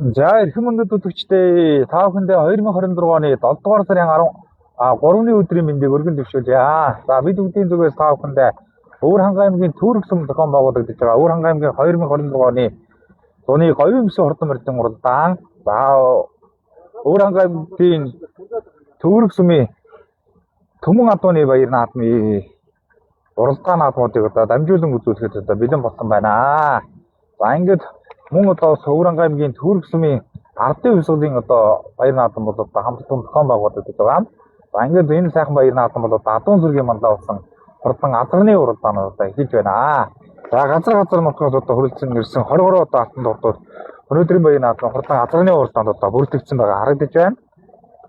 За эрхэм мөндөд үзэгчдээ, та бүхэндээ 2024 оны 7 дугаар сарын 13-ны өдрийн мэндийг өргөн дэвшүүлье. За бид бүгдийн зүгээс та бүхэндээ Өвөр хангай аймгийн Төрөг сүм зохион байгуулагдаж байгаа Өвөр хангай аймгийн 2024 оны зуны говийн өмсөн хурдан морьдон уралдаан. За Өвөр хангай аймгийн Төрөг сүмийн Түмэн адууны баяр наадмын уралдаан наадмуудыг одоо дамжуулан үзүүлэхэд одоо бэлэн болсон байна. За ингээд мөн одоо Өвөр хангай аймгийн Төрөг сүмийн ардын хувьсгалын одоо баяр наадам бол одоо хамт зохион байгуулагдаж байгаа. За ингээд энэ сайхан баяр наадам бол одоо адуун зүргийн мандаа болсон хурдан азарны уралдаанууд одоо эхэлж байна. За газар газар нутгаас одоо хүрэлцэн ирсэн 23 одоо алтан дурдууд өнөөдрийн баяр наадам хурдан азарны уралдаанд одоо бүртгэгдсэн байгаа харагдаж байна.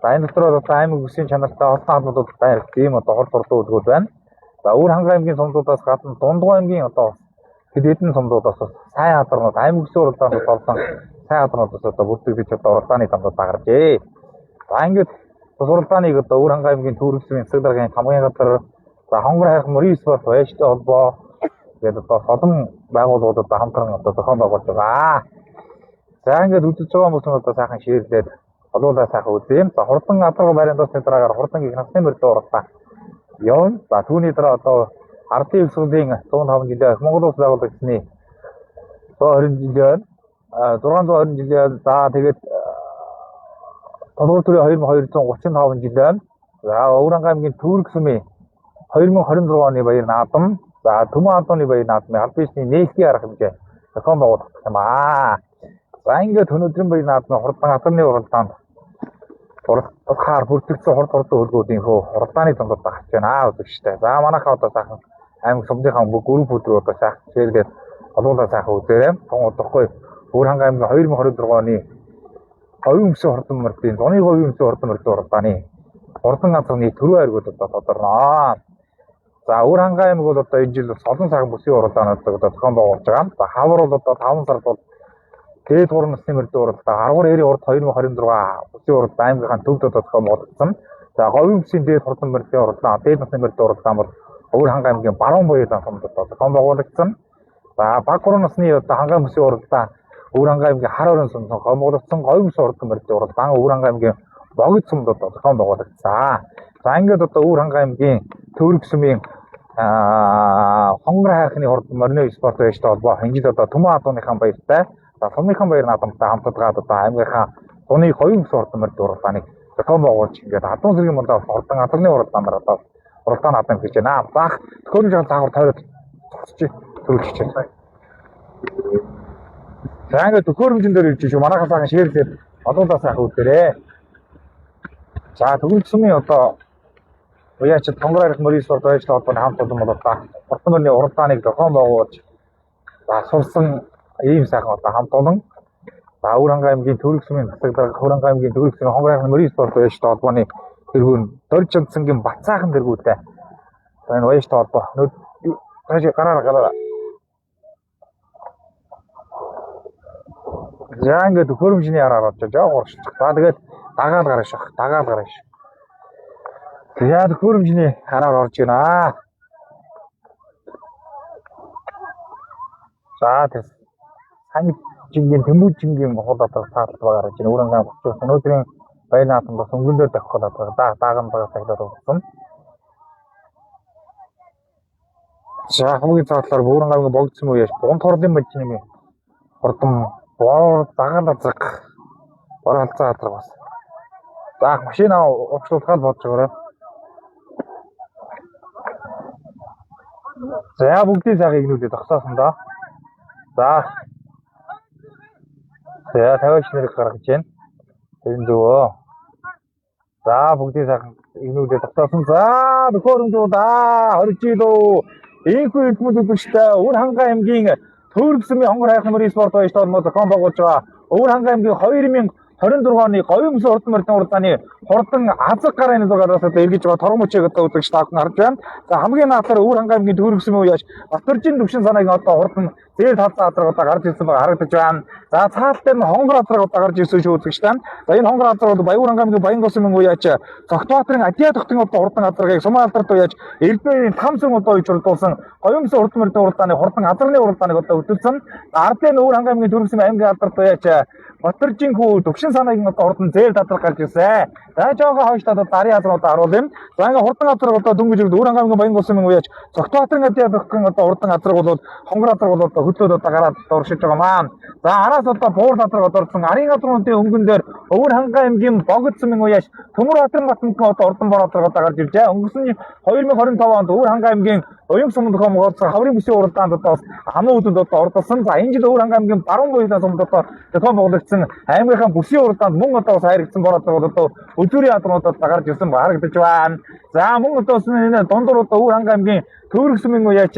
За энэ дотор бол одоо аймаг бүсийн чанартай олон хаалгууд дайрах ийм одоо хурд хурдан үлгүүд байна. За Өвөр хангай аймгийн сумдуудаас гадна Дундгуй аймгийн одоо хэд хэдэн сумдуудаас бас сайн хадарнууд аймаг бүсийн уралдаанд болсон сайн хадарнуудаас одоо бүртгэгдэж одоо уралдааны дамдууд гарчээ. За ингээд бас уралдааныг одоо Өвөр хангай аймгийн Төрөг сүмийн засаг даргын хамгийн газар, за хонгор хайрх мөрийн спорт баяжтай холбоо тэгээд одоо олон байгууллагууд одоо хамтран одоо зохион байгуулж байгаа. За ингээд үзэж байгаа хүмүүс нь одоо сайхан шеэрлээд олуулаа сайхан үзье. За хурдан адарга байрын дусны дараагаар хурдан их насны мөрдөө уралдаа явна. За түүний дараа одоо ардын хувьсгалын 105 жилийн Монгол улс байгуулагдсны 120 жилийн 620 жилийн, за тэгээд Толгуур төрийн 2235 жилийн, за Өвөр аймгийн Төрөг сүмийн 2026 оны баяр наадам, за Түмэн адууны баяр наадмын аль биесний нээлтийн арга хэмжээ зохион байгуулагдах юм аа. За ингээд өнөөдрийн баяр наадмын хурдан азарны уралдаанд уралдахаар бүртгэгдсэн хурд хурдан хөлгүүдийн хөө уралдааны дундад гарч байна үзэгчтэй. За манайхаа одоо сайхан аймаг сумдынхаа бүх группүүд рүү одоо сайхан шеэрлээд олуулаа сайхан үзээрэй. Тун удахгүй Өвөр хангай аймгийн 2026 оны говийн өмсөн хурдан мордын зуны говийн өмсөн хурдан мордын уралдааны хурдан азарны төрөө хайргууд одоо тодорноо. За Өвөр хангай аймаг бол одоо энэ жил бас олон сайхан бүсийн уралдаануудыг одоо зохион байгуулж байгаа. За хавар бол одоо 5 сард бол дээд 3 насны мөрдөн уралдаа 10 эрийн урд 2026 бүсийн уралдаа аймгийнхаа төвд одоо зохион байгуулагдсан. За говийн бүсийн дээд хурдан мөрдийн уралдаан, дээд насны мөрдөн уралдаан бол Өвөр хангай аймгийн Баруун буян сумд одоо зохион байгуулагдсан. За баг 3 насны одоо хангай бүсийн уралдаан Өвөр хангай аймгийн Хар орон сумд зохион байгуулагдсан. Говийн бүсийн хурдан мөрдийн уралдаан Өвөр хангай аймгийн Богд сумд одоо зохион байгуулагдсан. За ингээд одоо Өвөр хангай аймгийн Төрөг сүмийн хонгор хайрхны хурд морины спорт баяжтай холбоо хинжид одоо Түмэн адууныхаа баяртай. За сумынхаа баяр наадамтай хамтдгаад одоо аймгийнхаа зуны хоёрын бүс хурдан морь уралдааныг зохион байгуулж ингээд адуун зэргийн мундаа хурдан азарны уралдаанаар одоо уралдаан наадам хийж байна. Заах төхөөрөмж цаагаар тойроод зогсож төрүүлж байна. За ингээд төхөөрөмжөн дээр ирж шүү. Манайхаа сайхан шеэрлээд олуулаа сайхан үзээрэй. За төгөлд сумын одоо уяачид хонгор хайрх мөрийн спорт баяжтай холбооны хамт олон бол одоо хурдан морины уралдааныг зохион байгуулж за сурсан ийм сайхан одоо хамт олон за Өвөр хангай аймгийн Төрөг сүмийн засаг дарга, Өвөр хангай аймгийн Төрөг сүмийн хонгор хайрх мөрийн спорт баяжтай холбооны тэргүүн Дорж Чандсангийн Бацаахан тэргүүтэй. За энэ баяжтай холбоо нөд цааш гараараа гараараа. За ингээд хөрөмжний араар орж жоо горшчих. За тэгээд дагаал гараа шах, дагаал гараа ш. За хөрөмжний араар орж байна. За тэс санг жингийн тэмүүжингийн хул адаг таалт байгаа гарч байна. Өөрөнгөө 30 өнөөдрийн баяр наадам бас өнгөн дээр давхих хул адаг. Да дааган байгаа цаглаад болсон. За хамгийн цаатлаар бүрэн гавьг богдсон үеэс бунд хурлын мужийн хурдан боор загаал азаг бор халзаа адраг бас. За машина угшлуулахаар бодож байгаарай. За бүгдийн сайхан игнүүдээ зогсоосон доо. За. За тавиач нарыг гаргаж байна. Тэр зөвөө. За бүгдийн сайхан игнүүдээ зогсоосон. За нөхөрөмжүүд аа 20 жил үү. Ийхүү эрдэмт үзэгчтэй Өвөр хангай аймгийн Төвөрг сүмийн хонгор хайрхан мөрийн спорт баяжтай холбоо зохион байгуулж байгаа Өвөр хангай аймгийн 2026 оны говийн бүсийн хурдан морьдын уралдааны хурдан азаг гарын зургаараас одоо эргэж байгаа торгон мөчийг одоо үзэгч та бүхэн харж байна. За хамгийн наалаар өвөр хангай аймгийн төвөргсөн үеаш Батөржин төвшин санаагийн одоо хурдан зээл талцсан азраг одоо гарч ирсэн байгаа харагдаж байна. За цаал дээр нь хонгор азраг одоо гарч ирсэн шүү үзэгч та. За энэ хонгор азраг бол Баян аймгийн Баян госон үеаш Цогтбаатарын Адиа тогтын одоо хурдан азрагийг Сумаа алдарт үеаш Эрдэнэний Тамсан одоо үеж хурдуулсан говийн бүсийн хурдан морьдын уралдааны хурдан азраны уралдааныг одоо хөтөлсөн. Ардын өвөр хангай аймгийн төвөргсөн аймгийн алдарт үеаш Батөржин хүү төвшин санаагийн одоо хурдан зээл тадраг гарч ирсэн. За жоохон хойш одоо дарын азруудаа харуул юм. За ингээ хурдан азраг одоо дөнгөж ирд Өвөр хангай аймгийн Баян госон үеаш Цогтбаатарын Адиа тогтын одоо хурдан азраг бол хонгор азраг бол одоо хөдлөөд одоо гараад уршиж байгаа маа. За араас одоо буур азраг одоо орсон. Арын азруудын өнгөн дээр Өвөр хангай аймгийн Богд сумын үеаш Төмөр Баатарын батмгийн одоо хурдан бор азраг одоо гарч иржээ. Өнгөрсөн 2025 онд Өвөр хангай аймгийн Уян суманд зохион хаврын бүсийн уралдаанд одоо бас аман үдэнд одоо ордолсон. За энэ жил Өвөр хангай аймгийн Баруун буяны суманд одоо зохион байгуулагдсан аймгийнхаа бүсийн уралдаанд мөн одоо бас хайрагдсан бор азраг одоо өдөрийн азруудад гарч ирсэн харагдаж байна. За мөн одоо бас энэ дундуур одоо Өвөр хангай аймгийн Төвөрг сумын үеаш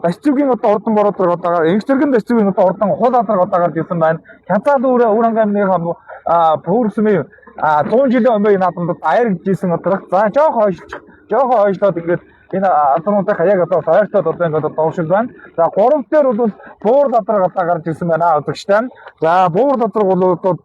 Дашцүгийн одоо урдан бороодрог одоо инх зэрэгэн Дашцүгийн одоо урдан хул адраг одоо гарч ирсэн байна. Хязгаар үүрээ Өвөр хангай аймгийн Төвөрг сумын 100 жилийн өмнө наадамд аяр гिजсэн одрог. За жоохон хойшлчих. Жоохон хойшлоод ингээд энэ азруудынхаа яг одоо ойртоод одоо ингээд одоо уушил байна. За 3 дээр бол буур дадраг одоо гарч ирсэн байна үзэгчтэй. За буур дадраг бол одоо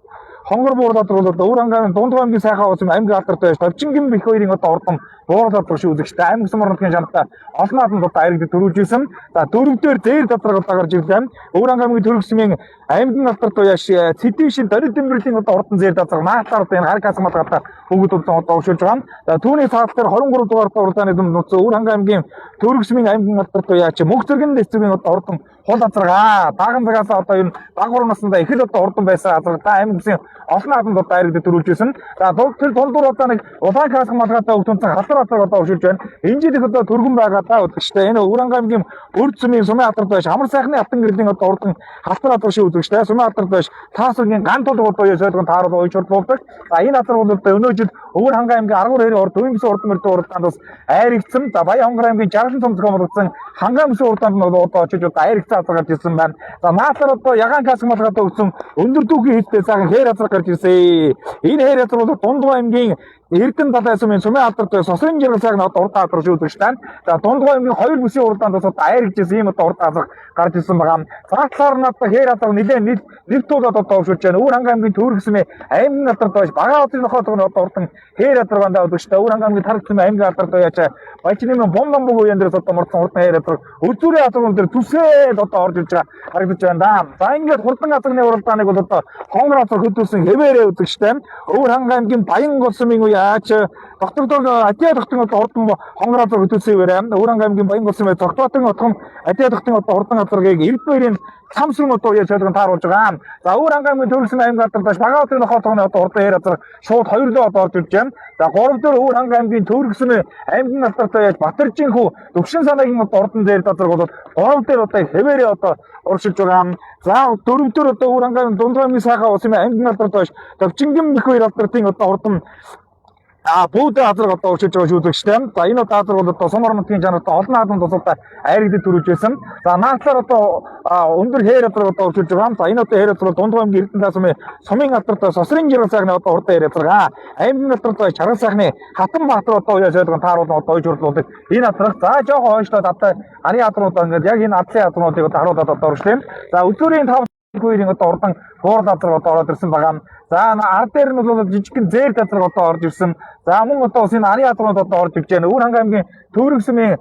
хонгор буур дадраг бол одоо Өвөр хангай дунд аймгийн сайхан ус аймгийн алдарт байж Товчингин бих хоёрын одоо урдан буур дадраг шиг үзэгчтэй. Аймаг сумар нутгийн шантаа олон наадамд одоо айрагдаж төрүүлж исэн. За 4 дээр зээр дадраг одоо гарч ирлээ. Өвөр хангай аймгийн Төрөг сумын аймгийн алдарт уяаш Цэдэн шин Дорид Дэмбэрлийн одоо урдан зээр дадраг наалаар одоо энэ хар кас малгайтай бүгд одоо уршилж байгаа. За түүний цаал дээр 23 дугаар уралдааны дүнд нуцсан Өвөр хангай аймгийн Төрөг сумын аймгийн алдарт уяач Мөнх зэрэгэн дэцүгийн одоо урдан хул азаргаа дааган цагаас одоо энэ баг гурван наснда их л одоо урдан байсан азарга та аймаг бүсийн олон наадамд одоо айрагдаж төрүүлж исэн. За тэр дундуур одоо нэг улаан каск малгайтай өгтөнцөн халдар азарга одоо уршилж байна. Энэ жил их одоо төргөн байгаа та үзэгчтэй. Энэ Өвөр хангай аймгийн Бүрд сумын сумын алдарт байж амар сайхны алтан гэрлийн одоо урдан халтар азарга шиг үзэгчтэй. Сумын алдарт байж таасрын ган тулг одоо яа сойдгон таарал уйж хурдуулдаг. За энэ азарга бол одоо өнөө жил Өвөр хангай аймгийн Аргуур хэрийн урд Төвийн бүсийн урдан мөрдөн уралдаанд бас айрагдсан. За Баян хонгор аймгийн Жаргалан сум зохион болгосон хангай бүсийн уралдаанд нь одоо очиж одоо айрагдсан азар гарч ирсэн байна. За наалаар одоо ягаан каск малгайтай өгсөн өндөр дүүхийн хэлтэй сайхан хээр азар гарч ирсэн. Энэ хээр азар бол Дундгой аймгийн Эрдэнэ далай сумын сумын алдарт сосрын жаргал сайхан одоо урдан азар шүү үзэгч тань. За Дундгой аймгийн хоёр бүсийн уралдаанд бас одоо айрагдсан ийм одоо урдан азар гарч ирсэн байгаа. За талаар нь одоо хээр азар нэлээд нэг туулаад одоо өвшүүлж байна. Өвөр хангай аймгийн Төвөрг сумын аймгийн алдарт байж Багаан хотын нохоотгон одоо урдан хээр азар бандаа үзэгч та. Өвөр хангай аймгийн Тараг сумын аймгийн алдарт байж Баячны бум намбуг үеэн дээрс одоо мордсон хурдан хээр азар өдөрийн азар дээр зүсээд одоо орж ирж байгаа харагдаж байна да. За ингээд хурдан азарны уралдааныг бол одоо хонгор азар хөдөлсөн хэвээрээ үзэгчтэй. Өвөр хангай аймгийн Баян гол сумын үе аач доктор Адиа доктор одоо хурдан хонгор азар хөдөлсөн хэвээрээ. Өвөр хангай аймгийн Баян гол сумын Цогтбаатарын отгон Адиа доктор одоо хурдан азаргийг Эрдэнэ Самсрын одоо үеэ солигон тааруулж байгаа. За Өвөр хангай аймгийн Төвөрг сумын аймгийн алдарт байж Багаан хотын нохоотгоны одоо хурдан хээр азар шууд хоёр лөө одоо орж ирж байна. За 3 дээр Өвөр хангай аймгийн Төвөрг сумын аймгийн алдарт байж Батэржин хүү Төвшин санаагийн одоо хурдан зээр газар бол 3 дээр одоо хэвээрээ одоо уршилж байгаа. За 4 дээр одоо Өвөр хангай Дундгой аймгийн сайхан ус аймгийн алдарт байж Товчингин мэх хоёр алдартын одоо хурдан бүүд азраг одоо уршилж байгаа шүү үзэгчтэй. За энэ одоо азраг бол одоо сум орон нутгийн чанартай олон наадам тусалтай айрагдаж төрүүлж байсан. За наадлаар одоо өндөр хээр азраг одоо уршилж байгаа. За энэ одоо хээр азраг Дундгой аймгийн Эрдэнэ таа сумын сумын алдарт сосрын жаргал сайхны одоо урдан хээр азраг. Аймгийн алдарт чаргал сайхны Хатан Баатар одоо уяа сойдгон тааруулан одоо ойж хурлуулдаг. Энэ азраг за жоохон хойшлоод одоо арын азруудаа ингээд яг энэ ардын азруудыг одоо харуулад одоо уршлаа. За өдөрийн 5 хоёрын одоо урдан буур азраг одоо ороод ирсэн байгаа. За ард дээр нь бол жижигхэн зээр газар одоо орж ирсэн. За мөн одоо бас энэ арын азрууд одоо орж ирж байна. Өвөр хангай аймгийн Төвөрг сумын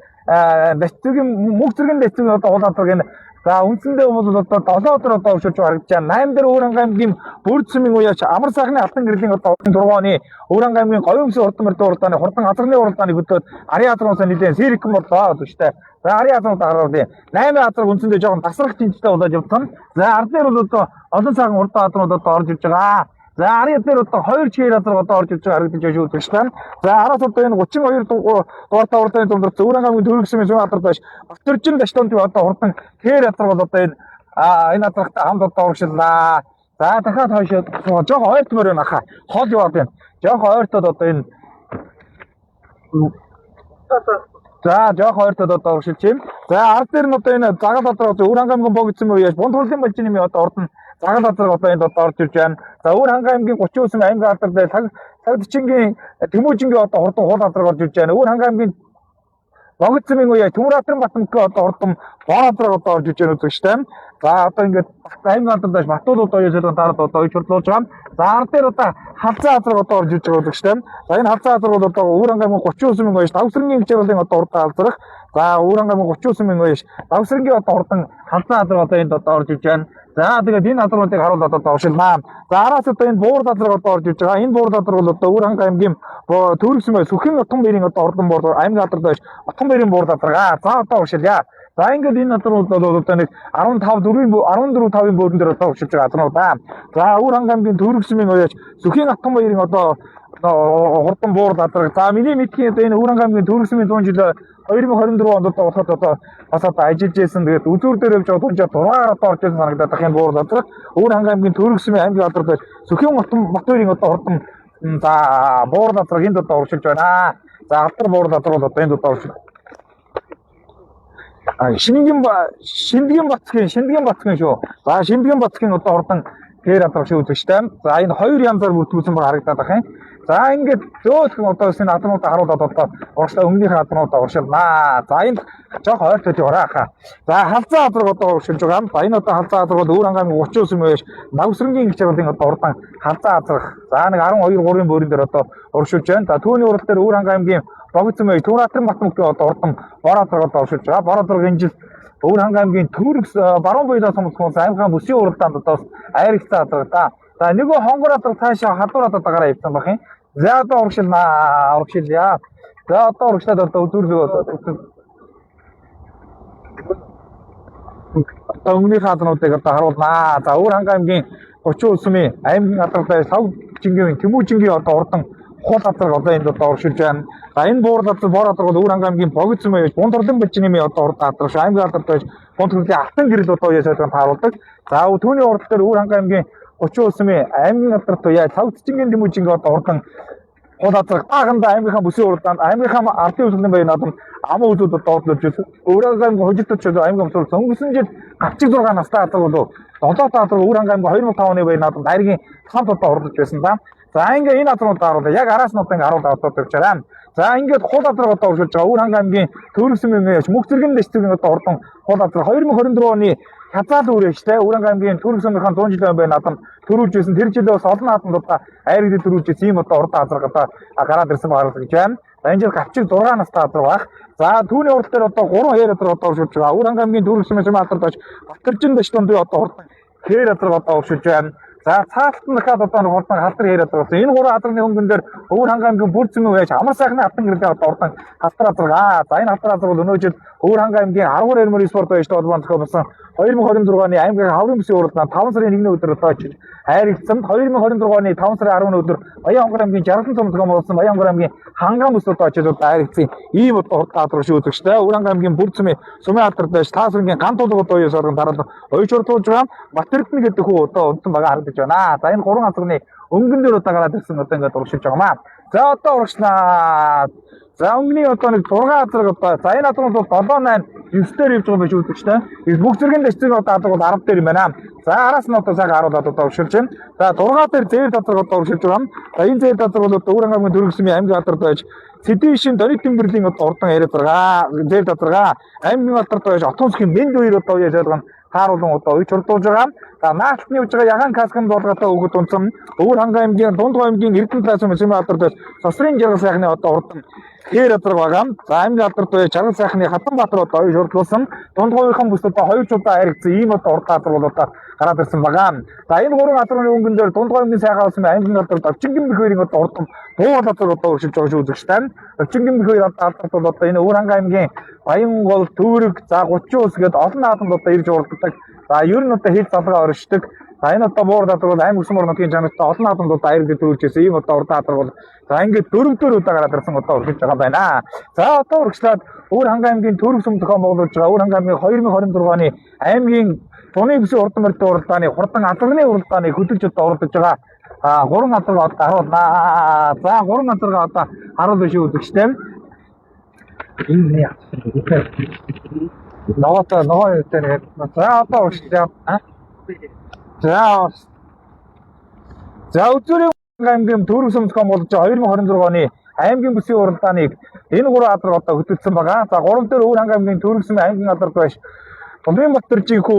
Дашцүгийн мөнх зэргийн Дашцүгийн одоо уул азраг энэ за үндсэндээ бол одоо 7 өдөр одоо өвшөж харагдаж байна. 8 дээр Өвөр хангай аймгийн Бүрд сумын үеаш амар сайхны алтан гэрлийн одоо 6 оны Өвөр хангай аймгийн говийн бүсийн хурдан мөрдөн уралдааны хурдан азарны уралдааныг хөтлөөд арын азруудаа нэлээд сэрэгхэн боллоо гэж байна. За арын азрууд гараад 8 азраг үндсэндээ жоохон тасрах тэнцтэй болоод явсан. За ард дээр бол одоо олон сайхан урдан азрууд одоо орж ирж байгаа. За арын дээр одоо 2 чигээр азраг одоо орж ирж байгаа харагдаж байна шүү дээ. За араас одоо энэ 32 дугаар уралдааны дундор Өвөр хангай аймгийн Төвөрг сумын сумын алдарт байж Батөржин Даштонд одоо хурдан хээр азраг бол одоо энэ энэ азрагтай хамт одоо урагшлаа. За дахиад хойшоо жоохон ойртмоор байна хаа. Хол яваад байна. Жоохон ойртоод одоо энэ за жоохон ойртоод одоо урагшилж юм. За ард дээр нь одоо энэ загаал азраг Өвөр хангай аймгийн богдсон мөн яаж бунд хурлын болжин юм одоо урдан Загал азраг одоо энд одоо орж ирж байна. За Өвөр Хангай аймгийн 39 аймгийн алдар дээр Сагдчингийн Тэмүүжингийн одоо хурдан хул азраг орж ирж байна. Өвөр Хангай аймгийн Богдсмын үе Төмөр Батмөнхөө одоо хурдан бор азраг одоо орж ирж байна үзэгчтэй. За одоо ингээд аймгийн алдар даш Батуул одоо ясалган таарад одоо ойж хурлуулж байгаа. За ар дээр одоо халзан азраг одоо орж ирж байгаа үзэгчтэй. За энэ халзан азраг бол одоо Өвөр Хангай аймгийн 39 мянга оёш Давсрангийн хичээлийн одоо хурдан алзрах. За Өвөр Хангай аймгийн 39 мянга оёш Давсрангийн одоо хурдан халзан азраг одоо энд одоо орж ирж байна. За тэгээд энэ азруудыг харуулад одоо уршилнаа. За араас одоо энэ буур азраг одоо орж ирж байгаа. Энэ буур азраг бол одоо Өвөр Хангай аймгийн Төрөг сүмээ Сүхэн Отон баярын одоо ордон буур аймгийн алдар даш Отон баярын буур азраг. За одоо уршилъя. За ингээд энэ азрууд бол одоо нэг 15 4 14 5-ын бөөрөн дээр одоо уршилж байгаа азрууд аа. За Өвөр Хангай аймгийн Төрөг сүмийн ояач Сүхийн Отон баярын одоо хурдан буур азраг. За миний мэдхийн одоо энэ Өвөр Хангай аймгийн Төрөг сүмийн 100 жил 2024 онд одоо болоход одоо бас одоо ажиллаж байсан. Тэгээд үзүүр дээр явж байгаа тунжаа 6-аар одоо орж ирсэн санагдаад байх юм буур азраг. Өвөр Хангай аймгийн Төрөг сүмийн аймгийн алдар даш Сүхийн Отон Батбаярын одоо хурдан за буур азраг энд одоо уршилж байна. За алдар буур азраг бол одоо энд одоо уршилж Шиндгийн Бацгийн шүү. За Шиндгийн Бацгийн одоо хурдан дээр адрах шиг үзэгчтэй. За энэ хоёр янзаар бүртгүүлсэн баг харагдаад байх юм. За ингээд зөөлхөн одоо энэ адруудаа харуулад одоо урагшлаа өмнөнийхөө адруудаа уршилнаа. За энэ жоох ойртож яваарай хаа. За халзан адраг одоо уршилж байгаа юм. За энэ одоо халзан адраг бол Өвөр Хангай аймгийн 39 мөн Навсрангийн гिच чагалын одоо хурдан халзан азрах. За нэг 12 3-ын бөөрөн дээр одоо уршилж байна. За түүний урал дээр Өвөр Хангай аймгийн Богдсон мэй Түр Батмөнхийн одоо хурдан бор азраг одоо уршилж байгаа. Бор азраг энэ жил Өвөр Хангай аймгийн Төрөг Баруун буйлаа сумцхан аймгийн бүсийн уралдаанд одоо айрагцсан азраг да. За нөгөө хонгор азраг цаашаа халдвар одоо гараа явсан байх юм. За одоо урагшилнаа. Урагшилъя. За одоо урагшлаад одоо үзүүрлэг одоо өмнөнийхөө азруудыг одоо харуулнаа. За Өвөр Хангай аймгийн 39-ийн аймгийн алдартай Сав жингийн Тэмүүжингийн одоо хурдан хул азраг одоо энд одоо уршилж байна. За энэ буур азраг бор азраг бол Өвөр Хангай аймгийн Богдсон мэй Бун турлан бэлчний одоо хурдан азраг шүү. Аймгийн алдартай Бун турлын алтан гэрэл одоо яа сайхан тааруулдаг. За түүний урал дээр Өвөр Хангай аймгийн 39-ийн аймгийн алдартай яа Сав жингийн Тэмүүжингийн одоо хурдан хул азраг дааганда аймгийнхаа бүсийн уралдаанд аймгийнхаа ардын үйлчлэлийн баяр наадам аман үзүүд одоо ордлож байсан. Өвөр Хангай аймгийн хожигдож аймгийн өмсөл өнгөрсөн жил гавчиг 6 настай азраг болов 7 азраг Өвөр Хангай аймгийн 2005 оны баяр наадамд айргийн 5 удаа оролцож байсан да. За ингээ энэ азруудаа харуулаа. Яг араас нь одоо ингээ харуулаад одоо тавьчаарай. За ингээд хул азраг одоо уршилж байгаа. Өвөр Хангай аймгийн Төрөг сүмийн мөх зэрэгэн дэвшдэг одоо хурдан хул азраг 2024 оны хязгаал үрээч те Өвөр Хангай аймгийн Төрөг сүмийнхаа 100 жилийн баяр наадам төрүүлж байсан. Тэр жилээ бас олон наадамд одоо айраг төрүүлж байсан ийм одоо хурдан азраг одоо гараад ирсэн байгаа гэж байна. За энэ жил гавчиг 6 настай азраг байх. За түүний урал дээр одоо 3 хээр азраг одоо уршилж байгаа. Өвөр Хангай аймгийн Төрөг сүмийн алдар доош Батэржин дэш дундын одоо хурдан хээр азраг одоо уршилж байна. За цаалт нь дахиад одоо нэг хурдан халдар хээр азраг болсон. Энэ гурван азрын хөнгөн дээр Өвөр Хангай аймгийн бүр зэмээ байж амар сайхны алтан гэрэлээ одоо хурдан халдар азраг. За энэ халдар азраг бол өнөө жил Өвөр Хангай аймгийн 10 эрмөр спорт байж холбоон зохион болсон 2026 оны аймгийн хаврын бүсийн уралдаанд 5 сарын 1-ний өдөр одоо очиж хайрагдсан. 2026 оны 5 сарын 10-ны өдөр Баян-Хонгор аймгийн Жаргалан цум зохион болсон Баян-Хонгор аймгийн Ханган бүс одоо очиж одоо хайрагдсан. Ийм одоо хурдан азраг шүү үзэгчтэй. Өвөр Хангай аймгийн бүр зэмээ сумын алдар байж Таасрангийн ган тулга одоо юу соргон дараад ойж хурдуулж байгаа. Батэрдэн гэдэг хүү одоо унтсан байгаа харагдаж байна. За энэ гурван азрагны өнгөн дээр одоо гараад ирсэн одоо ингээд урагшилж байгаа маа. За одоо урагшлаа. За өнгөний одоо нэг 6 азраг одоо за энэ азраг бол 7 8 9 дээр явж байгаа байж үзэгчтэй. Бүх зэргийн дэвшиг одоо азраг бол 10 дээр юм байна. За араас нь одоо сайхан харуулад одоо урагшилж байна. За 6 дээр зээр азраг одоо урагшилж байгаа юм. За энэ зээр азраг бол одоо Өвөр Хангай аймгийн Төрөг сүмийн аймгийн алдар байж Сэдвишин Дорит Тэмбэрлийн одоо урдан яриад байгаа. Зээр азраг аймгийн алдар байж Отон сүхийн мэнд үер одоо яаж ойлгоно тааруулан одоо уйж хурдуулж байгаа. За наалтны явж байгаа ягаан каскын дуулгатай өгöd унцсан Өвөр Хангай аймгийн Дунд аймгийн Эрдэнэ талаас сүмийн алдар байж Сосрын жаргал сайхны одоо урдан хээр азраг байгаа. За аймгийн алдар байж жаргал сайхны Хатанбаатар одоо оюу хурдлуулсан. Дунд говийнхын бүс одоо хоёр удаа харагдсан ийм одоо урдан азраг бол одоо гараад ирсэн байгаа. За энэ гурван азрын өнгөн дээр Дунд аймгийн сайхан улсын аймгийн алдар Довчингэн бэх хоёрын одоо урдан дуул азраг одоо өршилж байгаа шүү үзэгчтэй. Довчингэн бэх хоёр алдарт бол одоо энэ Өвөр Хангай аймгийн Баянгол, Төвөрөг, за 30 ус гээд олон наадамд одоо ирж уралддаг. За ер нь одоо хил залгаа оршдог. За энэ одоо буур дадраг бол аймаг өсмөр нутгийн чанартай олон наадамд одоо аяр гэж төрүүлж байсан. Ийм одоо урдан адраг бол за ингээд дөрөвдөр удаа гараад ирсэн одоо урагшилж байгаа юм байна. За одоо урагшлаад Өвөр Хангай аймгийн Төрөг сүм зохион байгуулж байгаа Өвөр Хангай аймгийн 2024 оны аймгийн зуны бүсийн урдан морьтой уралдааны хурдан азарны уралдааны хөдөлж одоо уралдаж байгаа. А гурван азарга одоо харуулнаа. За гурван азарга одоо харуулна шүү үзэгчтэй. Энэ яа. Ногоотой ногоо юутай нэг. За одоо урагшлаа. За За Үзүүрийн аймгийн Төрөг сүм зохион байгуулж 2026 оны аймгийн бүсийн уралдааныг энэ гурван алдраг одоо хөтөлсөн байгаа. За гурав дээр Өвөр хангай аймгийн Төрөг сүмийн аймгийн алдарт байж Улаанбаатар жинхүү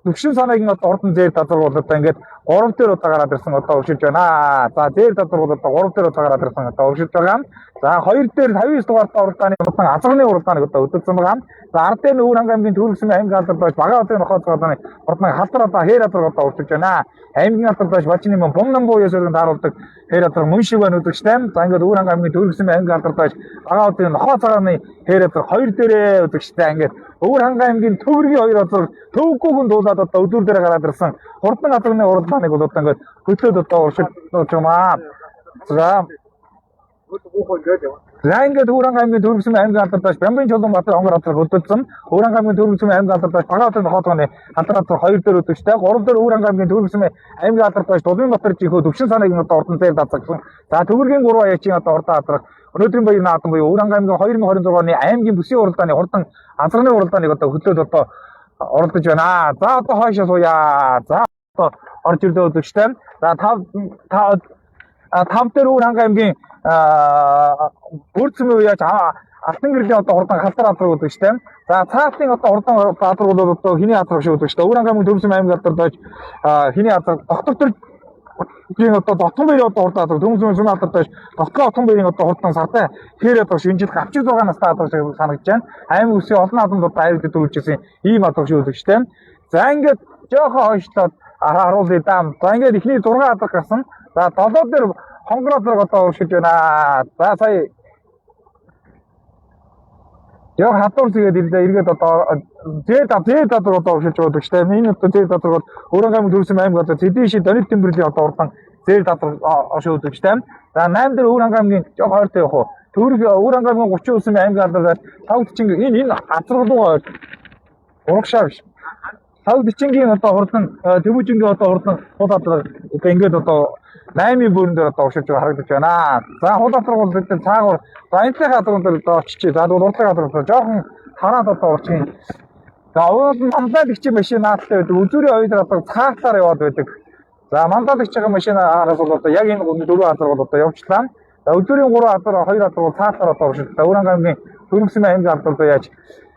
төвшин санаагийн одоо урдан зээр дадраг бол одоо ингээд гурав дээр удаа гараад ирсэн одоо өршөж байна. За зээр дадраг бол одоо гурав дээр удаа гараад ирсэн одоо өршөж байгаа. За хоёр дээр 59 дугаартай уралдааны уралдаан азганы уралдааныг одоо өдөрсөн байгаа. За ард дээр нь Өвөр хангай аймгийн Төрөг сүмийн аймгийн алдарт байж Багаан хотын нохой цагааны урдан халдар одоо хээр адраг одоо өршөж байна. Аймгийн алдарт байж Бажны мөн бум нам буяа сөргөн тааруулдаг хээр адраг мөн шиг байна үзэгчтэй. За ингээд Өвөр хангай аймгийн Төрөг сүмийн аймгийн алдарт байж Багаан хотын нохой цагааны хээр адраг хоёр дээрээ үзэгчтэй ингээд Өвөр хангай аймгийн төвөргийн хоёр азар төвөггүй хүн дуулаад одоо өдөр дээр гараад ирсэн хурдан азарны уралдааныг бол одоо ингээд хөтлөөд одоо уршиж юм аа. За За ингээд Өвөр хангай аймгийн Төрөг сүмийн аймгийн алдарт Бямбын Чулуунбаатар онгор азар хөдөлсөн. Өвөр хангай аймгийн Төрөг сүмийн аймгийн алдарт Багаан хотын нохоотгоны халдар азар хоёр дээр өдөгчтэй. Гурав дээр Өвөр хангай аймгийн Төрөг сүмийн аймгийн алдарт Дулминбаатар жинхүү төвшин санаагийн одоо урдан зээл дазагсан. За төвөргийн гурван аячин одоо урдан азар өнөөдрийн баяр наадам буюу Өвөр хангай аймгийн 2026 оны аймгийн бүсийн уралдааны хурдан азарны уралдааныг одоо хөтлөөд одоо оролдож байна. За одоо хойшоо сууя. За одоо орж ирлээ үзэгчтэй. За тав тав тав дээр Өвөр хангай аймгийн бүрд сүмийн үеэж Алтан гэрлийн одоо хурдан халдар азар үзэгчтэй. За цаалтын одоо хурдан азар бол одоо хиний азар шиг үзэгчтэй. Өвөр хангай аймгийн Төрөг сүмийн аймгийн алдар дойж хиний азар доктор тийм одоо дотгон баярын одоо хурдан азар Төрөг сүмийн алдар дойж дотлоо отгон баярын одоо хурдан сартай хээр одоо шинжил гавчиг 6 настай азар шиг санагдаж байна. Аймаг үсгийн олон наадамд одоо аюул дөрүүлжсэн ийм азар шиг үзэгчтэй. За ингээд жоохон хойшлоод харуулъя даа. За ингээд эхний 6 азар гарсан. За 7 дээр хонгор азар одоо уршиж байна. За сая Яг хадуур зэгээд ирлээ эргээд одоо зээл зээл дадраг одоо уршиж байгаа гэдэг чинь энэ одоо зээл дадраг бол Өвөр аймаг Төрөг сүмийн аймаг одоо Цэдэн ши Донит Тэмбэрлийн одоо урдан зээл дадраг оршиж өгдөг чинь. За 8 дээр Өвөр аймгийн жоо ойртой явах уу. Төрөг Өвөр аймгийн 39 сүмийн аймгийн алдараар тав бичинг энэ энэ газар руу урагшаа биш. Тав бичингийн одоо хурдан Тэмүүжингийн одоо хурдан хул адраг одоо ингээд одоо 8-ын бүрэн дээр одоо уршиж байгаа харагдаж байна. За хул адраг бол бид цаагуур за энэ талын адраг дээр одоо очиж. За тэгвэл урдлын адраг дээр жоохон хараад одоо урчих юм. За уул мандал гिच машин наадтай байдаг. Үзүүрийн хоёр адраг цаатлаар яваад байдаг. За мандал гिच байгаа машин араас бол одоо яг энэ дөрвөн адраг бол одоо явчлаа. За үзүүрийн гурван адраг хоёр адраг бол цаатлаар одоо уршиж. За Өвөр хангай аймгийн Төрөг сүмийн аймгийн алдар одоо яаж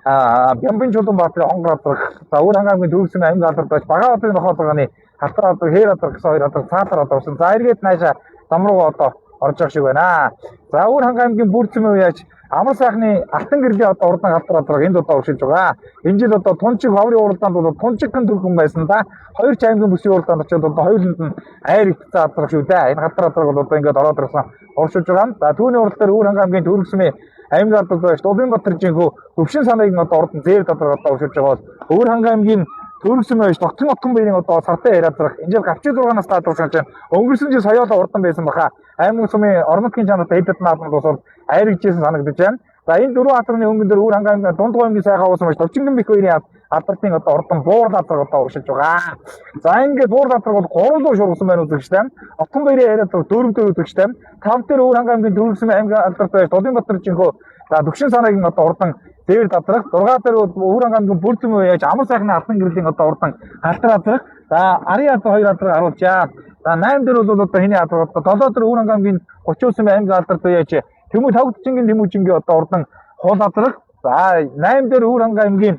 Бямбын Чулуунбаатарын онгор адраг. За Өвөр хангай аймгийн Төрөг сүмийн аймгийн алдар байж Багаан хотын нохой цагааны халтар адраг, хээр адраг гэсэн хоёр адраг цаатлаар одоо урсан. За эргээд наашаа зам руу одоо орж явах шиг байна. За Өвөр хангай аймгийн Бүрд сүмийн яаж Амар сайхны Алтан гэрлийн одоо урдан халтар адраг энд одоо уршиж байгаа. Энэ жил одоо Тунчиг ховрын уралдаанд бол Тунчигхан төрхөн байсан да. Хоёр ч аймгийн бүсийн уралдаанд очиод одоо хоёуланд нь айр итцэн адраг шүү дээ. Энэ халтар адраг бол одоо ингээд ороод ирсэн уршиж байгаа. За түүний урал дээр Өвөр хангай аймгийн Төрөг сүмийн аймгийн алдар байж Улаанбаатар жинхүү төвшин санаагийн одоо урдан зээр дадраг одоо уршиж байгаа бол Өвөр хангай аймгийн Төрөг сүмийн байж Дотгон отгон баярын одоо сартай яриад байгаа. Энэ жил гавчиг 6 настай адраг санаж байна. Өнгөрсөн жил соёолоо урдан байсан баха. Аймаг сумын орон нутгийн чанартай хэд хэдэн наадманд бас айрэгжсэн санагдаж байна. За энэ дөрвөн азарны өнгөн дээр Өвөр хангай аймгийн дунд аймгийн сайхан уусан байж Товчингэн бих хоёрын алдартын одоо урдан буур дадраг одоо уршиж байгаа. За ингээд буур дадраг бол гурван руу шургасан байна үзэгчтэй. Отгон баярын яриад дөрөв дээр үзэгчтэй. Тав дээр Өвөр хангай аймгийн Төрөг сүмийн аймгийн алдарт байж Улаанбаатар жинхүү за төвшин санаагийн одоо урдан зээл дадраг 6 дээр Өвөр хангай аймгийн Бүрд сүмийн яаж Амар сайхны Алтан гэрлийн одоо урдан халтар адраг за арын адраг хоёр адраг харуулжаа. За 8 дээр бол одоо хэний адраг одоо 7 дээр Өвөр хангай аймгийн 39 сүмийн аймгийн алдарт яаж Тэмүүл тавгдчингийн Тэмүүжингийн одоо урдан хул адраг за 8 дээр Өвөр хангай аймгийн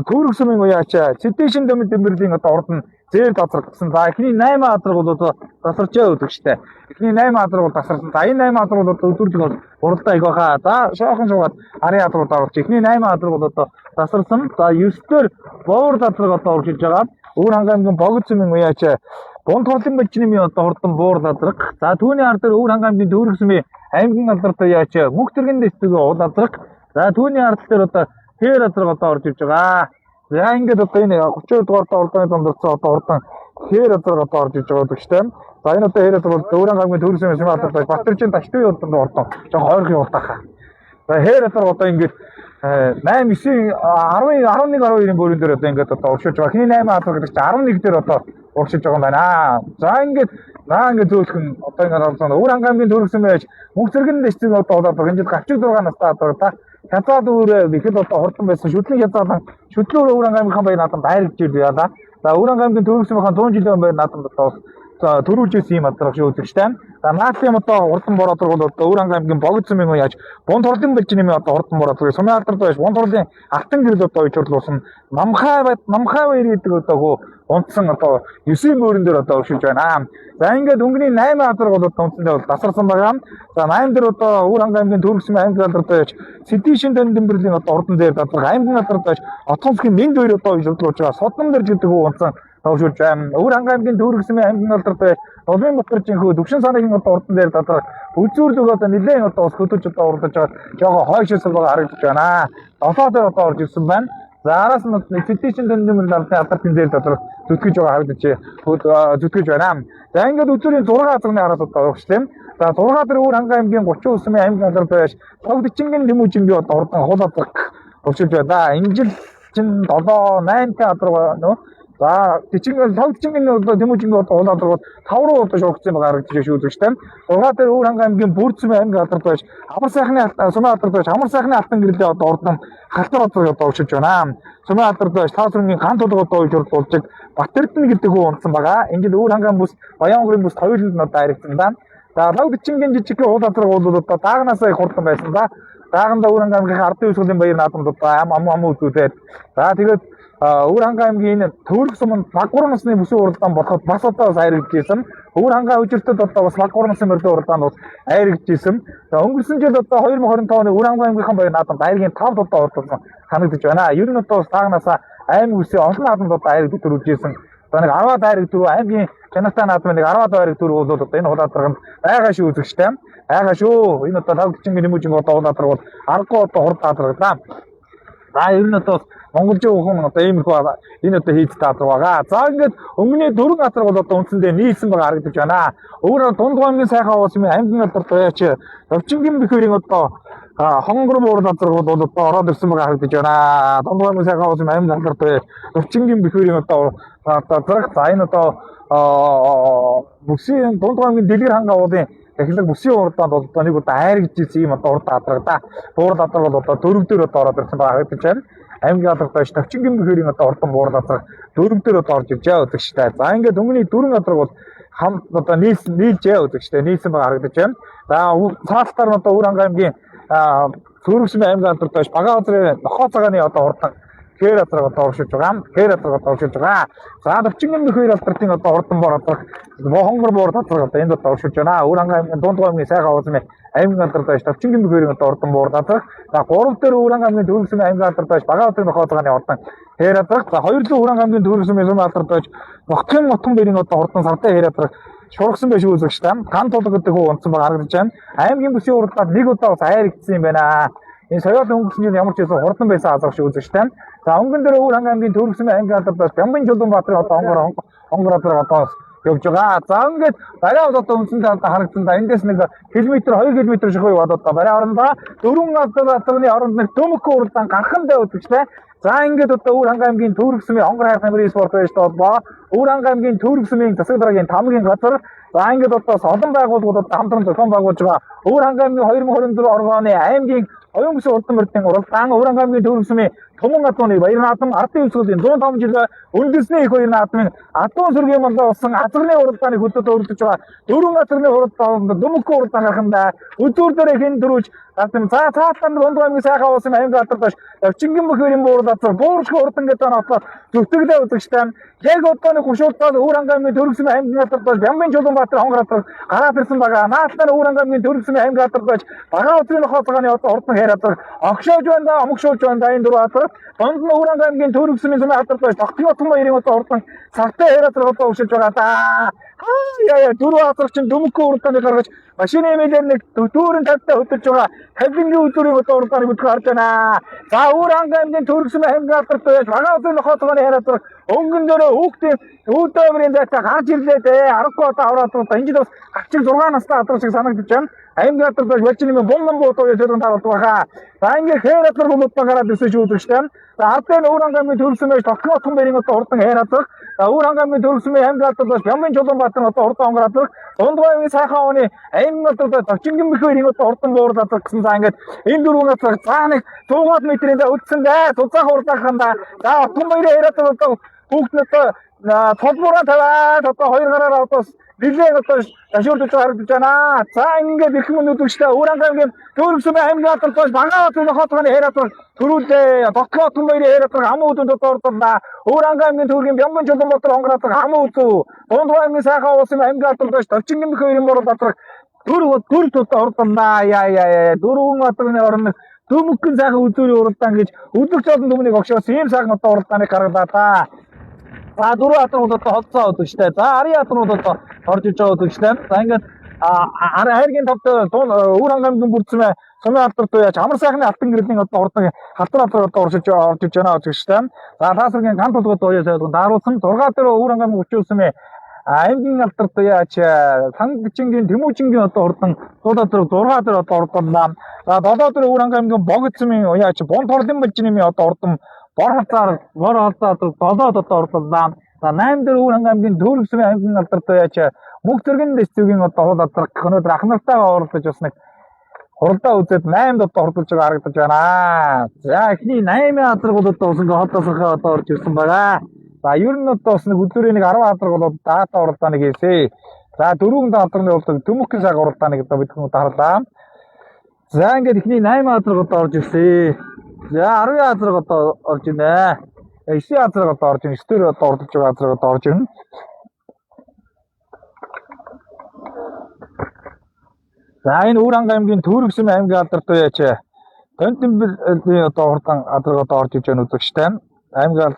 Төрөг сүмийн уяач Цэдэшин дөмд дэмбэрлийн одоо урдан зээл дадраг гэсэн. За эхний 8 адраг бол одоо тасарчаа өгдөгчтэй. Эхний 8 адраг бол тасарсан. За энэ 8 адраг бол одоо өдөржиг бол уралдаа их баха. За шоохон шуугаад арын адраг оруулж. Эхний 8 адраг бол одоо тасарсан. За 9 дээр бовор дадраг одоо уршиж байгаа. Өвөр хангай аймгийн Богд сүмийн уяач Бун турлын бэлчний одоо хурдан буур дадраг. За түүний ар дээр Өвөр хангай аймгийн Төрөг сүмийн аймгийн алдарт уяач Мөнх тэргэн дэстэг уул адраг. За түүний ард дээр одоо хээр адраг одоо орж ирж байгаа. За ингээд одоо энэ 32 дугаар уралдааны дунд одоо хурдан хээр адраг одоо орж ирж байгаа гэдэгчтэй. За энэ одоо хээр адраг бол Өвөр хангай аймгийн Төрөг сүмийн алдарт Батэржин Ташдын уралдаанд ордон жоо хойрох явуултаа. За хээр адраг одоо ингээд 8 9 10 11 12-ын бөөрөн дээр одоо ингээд одоо уршиж байгаа. Эхний 8 адраг гэдэг чинь 11 дээр одоо уршиж байгаа юм байна. За ингээд наа ингээд зөөлхөн одоо ингээд орсон. Өвөр хангай аймгийн Төрөг сүм байж мөнх зэрэгэн дэвшиг одоо болоод энэ жил гавчиг 6 настай адраг та хязгаар дүүрээ ихэд одоо хурдан байсан. Шүтлэн хязгаарлан шүтлүүр Өвөр хангай аймгийн баяр наадам дайрагч ирд яалаа. За Өвөр аймгийн Төвөргөсөн 100 жилийн өмнө наадамд одоо за төрүүлж ирсэн юм адрах шүү үзэгчтэй. За наадлын одоо урдан бор адраг бол одоо Өвөр аймгийн Богдсон юм яаж Бун турлын бэлжин юм одоо урдан бор адраг сумын алдар байж Бун турлын алтан гэрэл одоо уйжуурлуулсан намхай бат намхай баяр гэдэг одоо хөө унтсан одоо 9 мөрөн дээр одоо өршөж байна. За ингээд өнгөний 8 адраг бол одоо үндсэндээ бол тасарсан байгаа. За 8 дээр одоо Өвөр аймгийн Төвөргөсөн аймгийн алдар байж Сэдишин тань дэмбэрлийн одоо урдан дээр дадраг аймгийн алдар байж Отгонцгийн мэнд хоёр одоо уйжуурлуулж байгаа. Содон дэрж гэдэг хөө унтсан төвшүүлж байна. Өвөр аймгийн Төвөргөсөн аймгийн алдар байж Улмын Батаржинхүү Төвшин санагийн одоо урдан дээр дадраг үзүүрлэг одоо нэлээд одоо ус хөдөлж одоо урдаж байгаа жоо хойшилсан байгаа харагдаж байна. 7 дээр одоо орж ирсэн байна. За араас нь Сэдишин тань дэмбэрлийн албаны алдрын дээр дадраг зүтгэж байгаа харагдаж зүтгэж байна. За ингээд үзүүрийн 6 азарны араас одоо урагшлаа. За 6 дээр Өвөр хангай аймгийн 39 сумын аймгийн алдар байж Тогдчингийн Тэмүжингийн одоо урдан хул адраг уршилж байна. Энэ жил чинь 7 8 та адраг нөө. За Тичинг Тогдчингийн одоо Тэмүжингийн одоо хул адраг бол 5 руу одоо шугацсан байгаа харагдаж шүү үзэгчтэй. 6 дээр Өвөр хангай аймгийн Бүрдсүмэн аймгийн алдар байж Амар сайхны сумын алдар байж Амар сайхны алтан гэрлээ одоо урдан халтар адраг одоо уршилж байна. Сумын алдар байж Таасрын ган тулга одоо уйжуурлуулж Батэрдэн гэдэг хүн унтсан байгаа. Энэ жил Өвөр хангай бүс Баянгорын бүс хоёуланд нь одоо харагдсан да. За Лавдчингийн жижигхэн уул адраг бол одоо даагнаасаа их хурдан байсан да. Дааганда Өвөр хангай аймгийн ардын хувьсгалын баяр наадамд одоо ам ам ам үзүүлээд за тэгээд Өвөр хангай аймгийн энэ Төвөрг суманд баг 3 насны бүсийн уралдаан болоход бас одоо бас хайрагдчихсэн. Өвөр хангай үжиртэд одоо бас баг 3 насны мөрдөө уралдаанд бас хайрагдчихсэн. За өнгөрсөн жил одоо 2025 оны Өвөр хангай аймгийнхаа баяр наадамд айргийн 5 удаа оролцсон санагдаж байна. Ер нь одоо бас даагнаасаа аймаг бүсийн олон наадамд одоо хайрагдаж төрүүлжсэн. За нэг 10 дайраг дөрөв аймгийн чанартай наадмын нэг 10 дайраг дөрөв бол одоо энэ хулаадарганд байгаа шүү үзэгчтэй. Байгаа шүү. Энэ одоо Лавдчингийн Тэмүжинг одоо хулаадарга бол аргагүй одоо хурд дадраг. За ер нь одоо монголчууд хүн одоо иймэрхүү энэ одоо хийж дадраг байгаа. За ингээд өмнөний дөрвөн адраг бол одоо үндсэндээ нийлсэн байгаа харагдаж байна. Өөр дунд аймгийн сайхан уус юм аймгийн алдар даяач Товчингийн бэхэрийн одоо хонгор буур адраг бол одоо ороод ирсэн байгаа харагдаж байна. Дунд аймгийн сайхан уус юм аймгийн алдар даяач Товчингийн бэхэрийн одоо зэрэг за энэ одоо бүсийн дунд аймгийн Дэлгэр ханга уулын дахилаг бүсийн урдаанд бол одоо нэг удаа айрагдж ирсэн ийм одоо урд адраг да. Буурал адраг бол одоо дөрөв дээр одоо ороод ирсэн байгаа харагдаж байна. Аймгийн алдар доош Товчингийн бэхэрийн одоо урдан буурал адраг дөрөв дээр одоо орж иржээ үзэгчтэй. За ингээд өмнөний дөрвөн адраг бол хам одоо нийлсэн нийлжээ үзэгчтэй нийлсэн байгаа харагдаж байна. За цаалтаар нь одоо Өвөр хангай аймгийн Төвөргөсөн аймгийн алдар доош Багаан газрын нохоо цагааны одоо урдан Хэр адраг одоо оршиж байгаа. Хэр адраг одоо оршиж байгаа. За Товчингийн бэхэр алдартын одоо урдан бор адраг хонгор боор тадраг одоо энд одоо оршиж байна. Өвөр хангай аймгийн дунд аймгийн сайхан уусмын аймгийн алдар доош Товчингийн бэхэрийн одоо урдан боор тадраг. За 3 дээр Өвөр хангай аймгийн Төвөргөсөн аймгийн алдар доош Багаан газрын нохоо цагааны урдан хэр адраг. За 2 лөө Өвөр хангай аймгийн Төвөргөсөн сумын алдар доош Ногтын мотон бэрийн одоо урдан сартай хэр адраг шургасан байх шүү үзэгчтэй. Ган тулга гэдэг хүү унтсан байгаа харагдаж байна. Аймгийн бүсийн уралдаанд нэг удаа бас айрагдсан юм байна. Энэ соёол өнгөрсөн жил ямар ч байсан хурдан байсан азар шиг үзэгчтэй. За өнгөн дээр Өвөр хангай аймгийн Төвөргөсөн аймгийн алдар доош Бямбын Чулуун Баатарын одоо онгор адраг одоо бас явж байгаа. За ингээд барай бол одоо үндсэндээ одоо харагдсан да. Эндээс нэг километр 2 километр шахуу яваад одоо барай орондоо дөрвөн азарны оронд нэг төмөкөн уралдаан гарах нь үзэгчтэй. За ингээд одоо Өвөр хангай аймгийн Төвөргөсөн онгор хайр тамирын спорт байж холбоо Өвөр хангай аймгийн Төвөргөсөн засаг дараагийн тамгийн газар. За ингээд одоо олон байгууллагууд одоо хамтран зохион байгуулж байгаа Өвөр хангай аймгийн 2024 оргооны аймгийн оюун бүсийн урдан мөрдийн уралдаан Өвөр хангай аймгийн Төвөргөсөн Туман адууны баяр наадам ардын хувьсгалын 105 жил үндэсний их баяр наадмын адуун сүргийн маллаа болсон азарны уралдааныг хөдөлж өрөлдөж байгаа дөрвөн азарны уралдаанд дүмэкэн уралдаан гарах нь үзүүр дээр хэн дөрүүлж гарсан. За цаатан дунд аймгийн сайхан уусан аймгийн алдар доош Овчингийн бөхөрийн буурал азар бууршгүй урдан гэдэг онотлоо зүтгэлээ үзэгчтэй. Яг одооны гушуултаас Өвөр хангай аймгийн Төвөргөсөн аймгийн алдар доош Бямбын Чулуун Баатар хонгор азар гараад ирсэн байгаа. Наалтан Өвөр хангай аймгийн Төвөргөсөн аймгийн алдар доош Багаан өдрийн нохоо цагааны одоо урдан хайр азар огшоож байна да, омгшоолж байна да энэ дөрвөн азар. Дунд нь Өвөр хангай аймгийн Төвөргөсөн сумын алдар доош Тогтын отон баярын одоо урдан сартай хайр азар одоо өгшөж байгаа да. Яа яа дөрвөн азар чинь дүмэкэн уралдааныг гаргаж машины эмээлэр нэг дүүрэн тавтай хөдөлж байгаа тавлингийн үзүүрийн одоо уралдааныг хөдөлгөх харж байна. За Өвөр хангай аймгийн Төвөргөсөн аймгийн алдар доош Багаан өдрийн нохоо цагааны хайр азар өнгөн дөрөө хүүхдийн үүдөөмрийн зайтай гарч ирлээ дээ. Аргагүй одоо аваад одоо энэ жил бас гавчиг 6 настай адар шиг санагдаж байна. Аймгийн алдар доош Валжин нэмэн бум бум буу төлөв таруулдаг баха. За ингээ хээр азар болоод гараад ирсэн шүү үзэгчтэй. За ардын Өвөр хангай аймгийн Төвөргөсөн байж Тогтмоо отхон бэрийн одоо урдан хайр азар. За Өвөр хангай аймгийн Төвөргөсөн аймгийн алдар доош Бямбын Чулуун Баатар одоо урдан онгор азар. Дунд аймгийн сайхан ууны аймгийн алдар доош Товчингийн бэхэрийн одоо урдан буурал азар гэсэн. За ингээд энэ дөрвөн азар за нэг 100 метрийн за үлдсэн дээ. Тузаах урдаах ханда. За отхон баярын хайр азар одоо Бүгд нь одоо тулбуураа тавиад одоо хоёр гараараа одоо нэлээд одоо ташуурдаж харагдаж байна. За ингээд эрхэм өнөдөгчтэй Өвөр аймгийн Төвөргсөмийн аймгийн алдар доош Багаабаатар нохоотгоны хээр алдар төрүүлээ. Дотлоотон баярын хээр алдар аман үдэнд одоо ордоллаа. Өвөр аймгийн төвөргийн Бямбан Чулуунбаатар хонгор алдар аман үзүү. Дундгой аймгийн сайхан уулсын аймгийн алдар доош Товчингэн бэх хоёрын борол алдар дөрөв дөрөв тулд ордоллаа. Яа яа яа дөрвөн алдрын орно Төмөкөн сайхан үзүүрийн уралдаан гэж өдөрч олон түмнийг огшоосон ийм сайхан одоо уралдааныг гаргалаа та. За дөрөв алдрууд одоо холцоо өдөгчтэй. За арын алдрууд одоо орж иж байгаа өдөгчтэй. За ингээд хайргийн тавд Өвөр аймгийн бүрдсэмэ сумын алдар дуу яаж амар сайхны алтан гэрлийн одоо урдан халдвар алдар одоо оршиж орж иж байна өдөгчтэй. За таасаргийн ган тулгууд дуу яаж дааруулсан 6 дээр Өвөр аймгийн хүчүүлсэмэ аймгийн алдар дуу яаж сангчингийн Тэмүүчингийн одоо урдан дууд алдар 6 дээр одоо ордонлаа. За 7 дээр Өвөр аймгийн Богцмын яаж бун торлын болжны одоо урдан бор хазаар бор хазаа 7-д одоо ордонлаа. За 8 дээр Өвөр аймгийн Төөрөсмийн аймгийн алдар дуу яаж мөнх зэргийн дэсцүүгийн одоо хул алдар гэх өнөөдөр ах нартайгаа оролдож бас нэг хуралдаа үзээд 8-д одоо ордолж байгаа харагдаж байна. За эхний 8-ын алдраг бол одоо бас ингээ хол тасархаа одоо орж ирсэн байгаа. За ер нь одоо бас нэг өдрийн нэг 10 алдраг бол даата уралдааныг хийсэ. За дөрвөн алдраны бол төмөхөн цаг уралдааныг одоо бид хүн дарлаа. За ингээд эхний 8 алдраг одоо орж ирсэн. За 10 алдраг одоо орж ирнэ. 9 алдраг одоо орж ирнэ. 9 дээр одоо ордолж байгаа алдраг одоо орж ирнэ. За энэ Өвөр аймгийн Төвөргөсөн аймгийн алдар дуу яаж Донтонберлийн одоо хурдан алдраг одоо орж иж байгаа үзэгчтэй. Аймгийн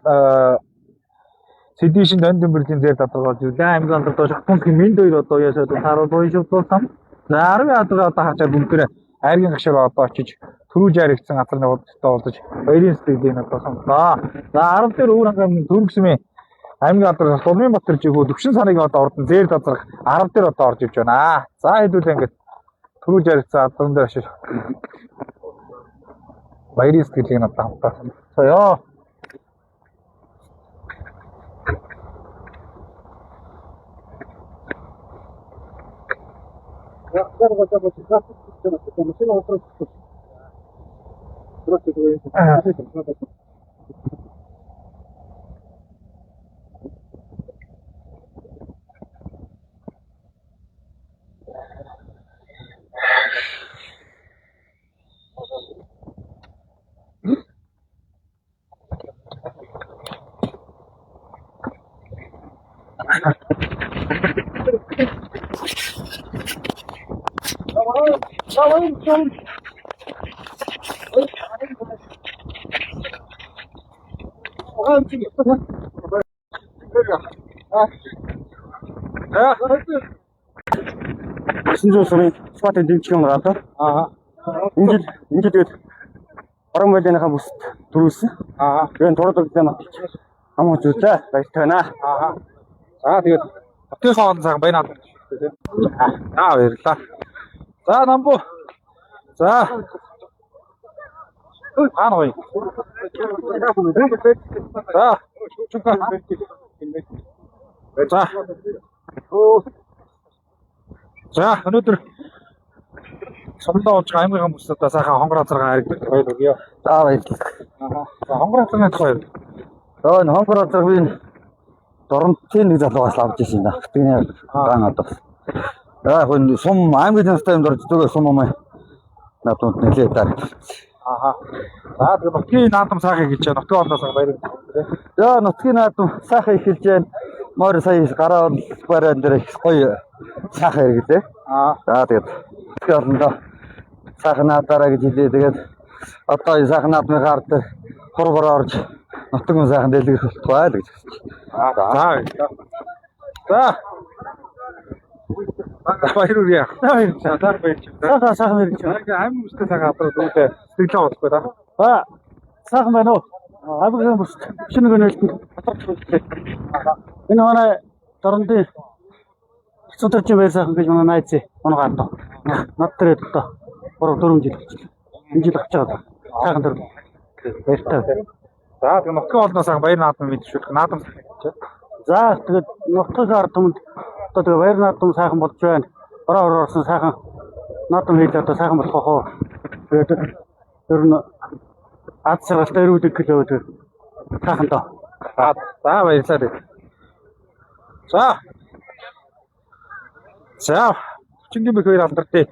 Сэдишин Донтонберлийн зэр алдраг орж ирлээ. Аймгийн алдар дуу Шатунгийн Мэнд хоёр одоо яасаа тааруу дуу шивдуулсан. За 10 алдраг одоо хачаа бүгдээрээ айргийн гашаар одоо очиж төрүүж аригдсан газарны худалдаа болдож баярын сэтгэлийг одоо сонслоо. За 10 дээр Өвөр аймгийн Төвөргөсөн аймгийн алдар Сулмын Батар жихүү төвшин саныг одоо ордон зээр дазрах 10 дээр одоо орж иж байна. За хэдүүлээ ингээд төрүүж аригдсан алдран дээр очиж баярын сэтгэлийг нь одоо хамтаа сонсоё. За 900 сумын спортын дэмжих гаргалаа. аа Энэ жил энэ жил тэгээд орон байлынхаа бүсд төрүүлсэн. аа Тэгээд тураад өгдөө нотолж ам үзүүлээ. Баяртай байна. аа. За тэгээд хотынхоо олон сайхан баяр наадам тийм. За баярлалаа. За намбу. За. Хаана гоё. За. За. За өнөөдөр сумдаа болж байгаа аймгийн хүмүүсээ сайхан хонгор азаргаа харагдах баяр хүргье. За баярлалаа. За хонгор азарганы тухай. За энэ хонгор азар би энэ Доронтын нэг залуугаас авч ирсэн юм да. Тэгний ган одоо. За яг энэ сум аймгийн настай юм дорж зүгээр сум юм надад нэлээд даа. Аха. За тэгээ нутгийн наадам сайхан гэж байна. Нутгийн олноос баяр хүргье. За нутгийн наадам сайхан эхэлж байна. Морь сая гараа барай дээр их гоё сайхан хэрэглээ. Аа. За тэгээд нутгийн олондоо сайхан наадаараа гэж хэлээ. Тэгээд одоо энэ сайхан наадмын ард дээр хур бороо орж нутгийн сайхан дэлгэрэх болтугай л гэж хэлж. За. За. За баяр хүргье. За баяр баяр. Сайхан сайхан хэрэгж. За аймаг бүстэй сайхан адраа дүүтэй сэтгэлээ бодохгүй да. За сайхан байна уу? Аймгийн бүс шинэ гэнэлтэнд татвар Энэ манай дорнодын цударчин баяр сайхан гэж манай найз унгаа одоо. Над дээр одоо 3 4 жил болчихлоо. Энэ жил авч байгаа. Сайхан дэр. Баяртай. За тэгээ нутгийн олноос сайхан баяр наадам мэдшүүлэх наадам сайхан гэж байна. За тэгээд нутгийн ард түмэнд одоо тэгээд баяр наадам сайхан болж байна. Бороо ороо орсон сайхан наадам хийж одоо сайхан болох уу. Тэгээд ер нь ад саргалтай эрүүдэг гэлөө тэгээд сайхан доо. За, за, баярлалаа. За. За, Чингэн бэх хоёр хамтардээ.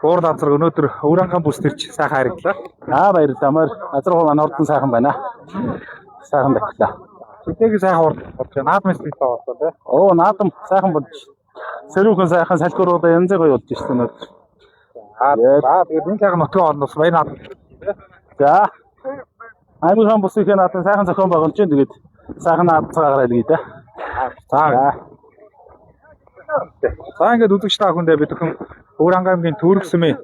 Хуур газар өнөөдөр Өвөр бүс төрч сайхан харагдлаа. Аа, баярлалаа. Морь газар хуу маань ордон сайхан байна. Сайхан дахлаа. Тэтээг сайхан урд болж байна. Наадмын сэтгэл болсон, тий. Оо, наадам сайхан болж. Сэрүүхэн сайхан салхиуруудаа янз гоё болж шээ өнөөдөр. За, за, тэгээд энэ сайхан нутгийн орнд бас баяр наадам. За. Аймгийн бүсийнхээ наадам сайхан зохион байгуулж байна. Тэгээд сайхан наадцгаарай л гээ. За. За, ингээд үзэгч та бүхэндээ бид бүхэн Өвөр аймгийн Төрөг сүмийн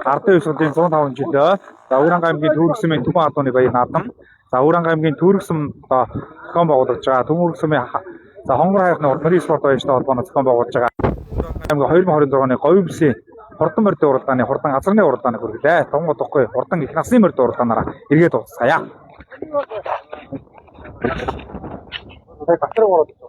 Ардын хувьсгалын 105 жилөө. За, Өвөр аймгийн Төрөг сүмийн Түмэн адууны баяр наадам. За, Өвөр аймгийн Төрөг сүм одоо зохион байгуулж байгаа. Түмэн сүмийн за хонгор хайрхны урд мөрийн спорт оёжтой холбооноо зохион байгуулж байгаа. Аймгийн 2026 оны говийн бүсийн хурдан морьдын уралдааны хурдан азарны уралдааныг хүргэлээ. Тун удахгүй хурдан их насны морьдын уралдаанаараа эргээд уулзцаая. Батар ороод.